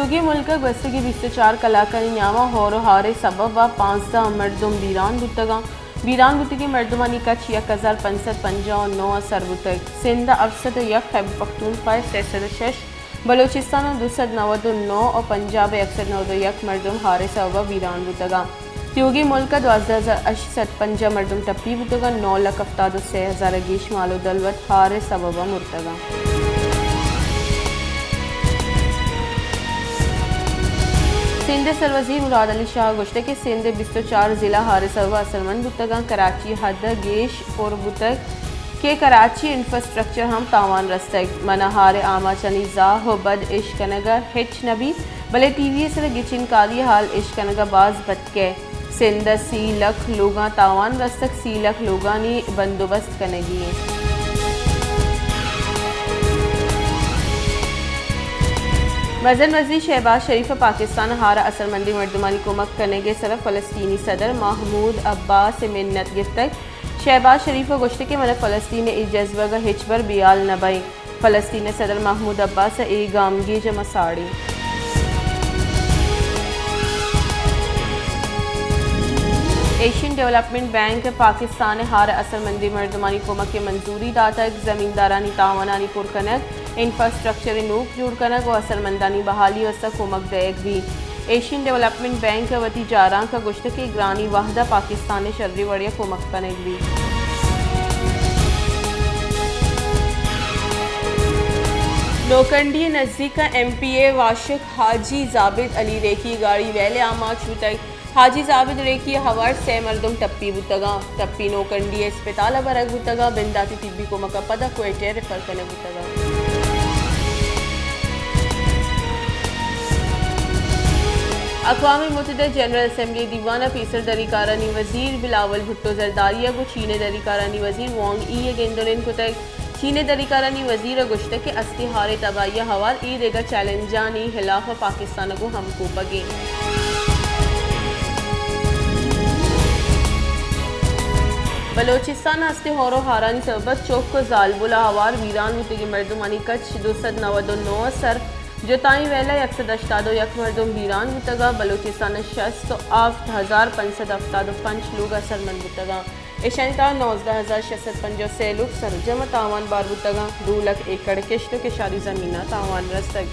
تیوگیں ملک ءَ گوستگیں بیست ءُ چار کلاکانی نیام ءَ ہور ءُ ہار ءِ سبب ءَ پانزدہ مردم بیران بوتگ اَنت۔ بیران بوتگیں مردمانی کچ یک ہزار پنچ سد پنجاہ ءُ نو ءَ سر بوتگ۔ سندھ ءَ ہفت سد ءُ یک، خیبر پختونخوا ءَ سئے سد ءُ شش، بلوچستان ءَ دو سد نود ءُ نو ءُ پنجاب ءَ یک سد نود ءُ یک مردم ہار ءِ سبب ءَ بیران بوتگ اَنت۔ تیوگیں ملک ءَ دوازدہ ہزار ہشت سد پنجاہ مردم ٹپی بوتگ اَنت، نو لکھ ہفتاد ءُ سئے ہزار ءَ گیش مال ءُ دولت ہار ءِ سبب ءَ مرتگ اَنت۔ سندھ ءِ سروزیر مراد علی شاہ ءَ گوشتگ کہ سندھ ءِ بیست ءُ چار ضلع ہار ءِ سبب ءَ اثرمند بوتگ اَنت، کراچی ءِ حد ءَ گیش پر بوتگ کہ کراچی ءِ انفراسٹرکچر ءَ ہم تاوان رستگ۔ من ءَ ہار ءِ آماچانی زاہ ءُ بد اش کنگ ءَ ہچ نہ بیت، بلے ٹی وی ءِ سر ءَ گچینکاری ءِ ہال اش کنگ ءَ باز بد کئے۔ سندھ ءَ سی لکھ لوگاں تاوان رستگ، سی لکھ لوگانی بندوبست کنگی اِنت۔ مزن وزیر شہباز شریف ءَ پاکستان ءَ ہار ءَ اثرمندیں مردمانی کمک کنگ ءِ سر ءَ فلسطینی صدر محمود عباس ءِ منت گپتگ۔ شہباز شریف ءَ گوشتگ کہ من ءَ فلسطین ءِ اے جزبگ ءَ ہچبر بیال نہ بئیں۔ فلسطین ءِ صدر محمود عباس ءَ اے گامگیج ءَ ما ساڑیں۔ ایشین ڈویلپمنٹ بینک ءَ پاکستان ءَ ہار ءَ اثرمندیں مردمانی کمک ءِ منظوری داتگ، زمیندارانی تاوانانی پر کنگ، انفراسٹرکچر ءِ نوک جوڑ کنگ ءُ اثرمندانی بحالی ءِ واستہ کمک دئیگ بیت۔ ایشین ڈویلپمنٹ بینک ءَ وتی جارانک ءَ گوشتگ کہ گرانی وہد ءَ پاکستان ءَ شریں وڑے ءَ کمک کنگ بیت۔ نوکنڈی ءِ نزیک ءَ ایم پی اے ءِ واشک حاجی زابد علی ریکی ءِ گاڑی ویل ءَ آماچ بوتگ۔ حاجی زابد ریکی ءِ ہوار سئے مردم ٹپی بوتگ اَنت۔ ٹپی نوکنڈی ءِ اسپتال ءَ برگ بوتگ اَنت، بنداتی طبی کمک ءَ پد ءَ کوئٹہ ءَ ریفر کنگ بوتگ اَنت۔ اقوام متحدہ ءِ جنرل اسمبلی ءِ دیوان ءَ پیسر دری کارانی وزیر بلاول بھٹو زرداری ءَ گوں چین ءِ دری کارانی وزیر وانگ ای ءَ گند ءُ نند کتگ۔ چین ءِ دری کارانی وزیر ءَ گوشتگ کہ ہستی ہار ءِ تباہی ءِ ہوار اے دگہ چیلنجانی ہلاپ ءَ پاکستان ءَ گوں ہمکوپگ اِنت۔ بلوچستان ءَ ہستی ہور ءُ ہارانی سبب ءَ چک ءُ زالبول ءِ ہوار ویران بوتگیں مردمانی کچ دو سد نود ءُ نو ءَ سر، جتائیں ویل ءَ یک سد ہشتاد ءُ یک مردم بیران بوتگ اَنت، بلوچستان ءَ شست ءُ ہفت ہزار پنچ سد ہفتاد ءُ پنچ لوگ اثرمند بوتگ اَنت۔ ایشانی تہا نوزدہ ہزار شش سد پنجاہ ءُ سئے لوگ سرجم ءَ تاوان بار بوتگ اَنت، دو لکھ ایکڑ کشت ءُ کشاری زمیناں تاوان رستگ۔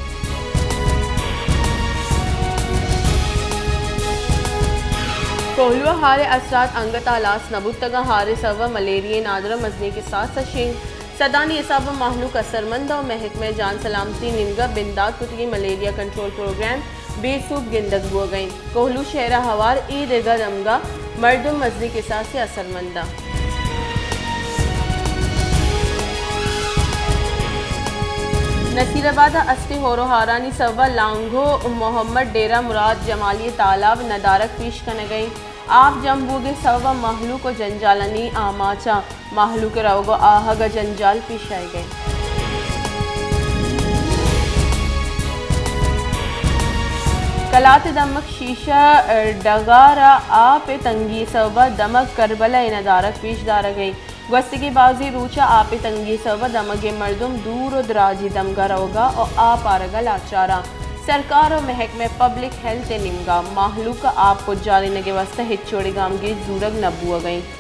کوہلو ءَ ہار ءِ اثرات انگت ءَ ہلاس نہ بوتگ اَنت، ہار ءِ سبب ءَ ملیریا ءِ نادراہ مزنیں کساس ءَ شنگ، سدانی حساب ءَ مہلوک اثرمند اَنت ءُ محکمہ جان سلامتی ءِ نیمگ ءَ بندات کتگیں ملیریا کنٹرول پروگرام بے سوب گندگ بوگ ءَ اِنت۔ کوہلو شہر ءَ ہوار اے دگہ دمگ ءَ مردم مزنیں کساسے ءَ اثرمند اَنت۔ نصیر آباد ءَ ہستی ہور ءُ ہارانی سبب ءَ لانگو محمد ڈیرہ مراد جمالی ءِ تالاب ءَ ندارگ پیش کنگ ءَ اِنت۔ آپ جم بوگ ءِ سبب ءَ مہلوک ءُ جنجالانی آماچ اَنت۔ مہلوک ءِ روگ ءُ آہگ ءَ جنجال پیش آیگ ءَ اِنت۔ کلات ءِ دمگ شیشہ ڈگار ءَ آپ ءِ تنگی ءِ سبب ءَ دمگ کربلا ءَ ندارگ پیش دارگ ءَ اِنت۔ گوستگیں بازیں روچ ءَ آپ ءِ تنگی ءِ سبب ءَ دمگ ءِ مردم دور ءُ دراجیں دمگ ءَ روگ ءَ ءُ آپ آرگ ءَ لاچار اَنت۔ سرکار ءُ محکمہ پبلک ہیلتھ ءِ نیمگ ءَ مہلوک ءَ آپ پجارینگ ءِ واستہ ہچ وڑیں گامگیج زورگ نہ بوگ ءَ اِنت۔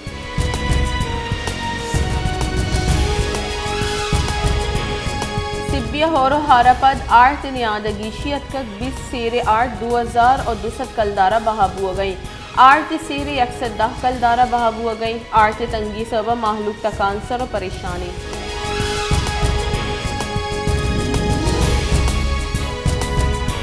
سبی ءَ ہور ءُ ہار ءَ پد آرت ءِ نیاد ءَ گیشی اتکگ، بیست سیر ءِ آرت دو ہزار ءُ دو سد کلدار ءَ بہا بوگ ءَ اِنت۔ آرت ءِ سیر ءِ یک سد دہ کلدار ءَ بہا بوگ ءَ اِنت۔ آرت ءِ تنگی ءِ سبب ءَ مہلوک تکانسر ءُ پریشان اِنت۔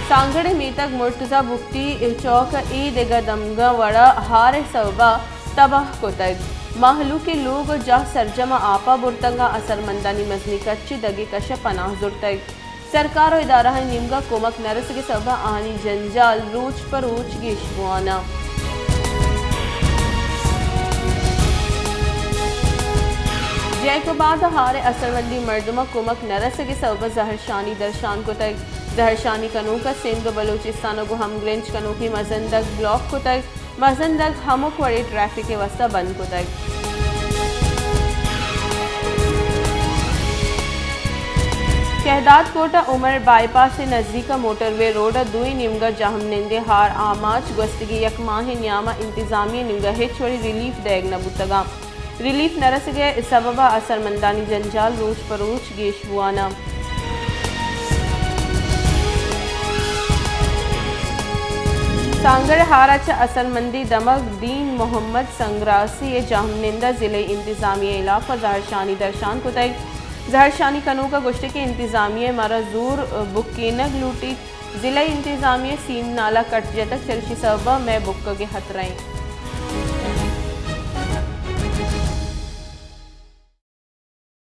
سانگڑ ءِ میتگ مرتضی بگٹی چوک ءِ اے دگہ دمگاں وڑ ءَ ہار ءِ سبب ءَ تباہ کتگ۔ مہلوک ءِ لوگ ءُ جاہ سرجم ءَ آپ ءَ برتگ ءُ اثرمندانی مزنیں کچے دگہ کش ءَ پناہ زرتگ۔ سرکار ءُ ادارہانی نیمگ ءَ کمک نہ رسگ ءِ سبب ءَ آہانی جنجال روچ پہ روچ گیش بوان اَنت۔ جیکب آباد ءَ ہار ءِ اثرمندیں مردماں کمک نہ رسگ ءِ سبب ءَ زہرشانی درشان کتگ۔ زہرشانی کنوکاں سندھ ءُ بلوچستان ءَ گوں ہمگرنچ کنوکیں مزن دگ بلاک کتگ۔ مزن دگ ہمک وڑیں ٹریفک ءِ واستہ بند کتگ۔ شہداد کوٹ ء عمر بائی پاس ء نزیک ء موٹروے روڈ ء دوئیں نیمگ ء جہمنند ء ہار آماچ، گوستگیں یک ماہ ء نیام ء انتظامیہ ء نیمگ ء ہچ وڑیں ریلیف دئیگ نہ بوتگاں۔ ریلیف نہ رسگ ء سبب ء اثرمندانی جنجال روچ پہ روچ گیش بوان ء۔ سانگڑ ہار ء چہ اثرمندیں دمگ دین محمد سنگراسی ء جہمنند ء ضلعی انتظامیہ ء ہلاپ ء زہرشانی درشان کتگ۔ زہرشانی کنوک ء گوشتگ کہ انتظامیہ ء مارا زور بکینگ لوٹیت۔ ضلعی انتظامیہ ء سیم نالہ کٹ جتگ، چریشی سبب ء مئے بکگ ء ہترہ انت۔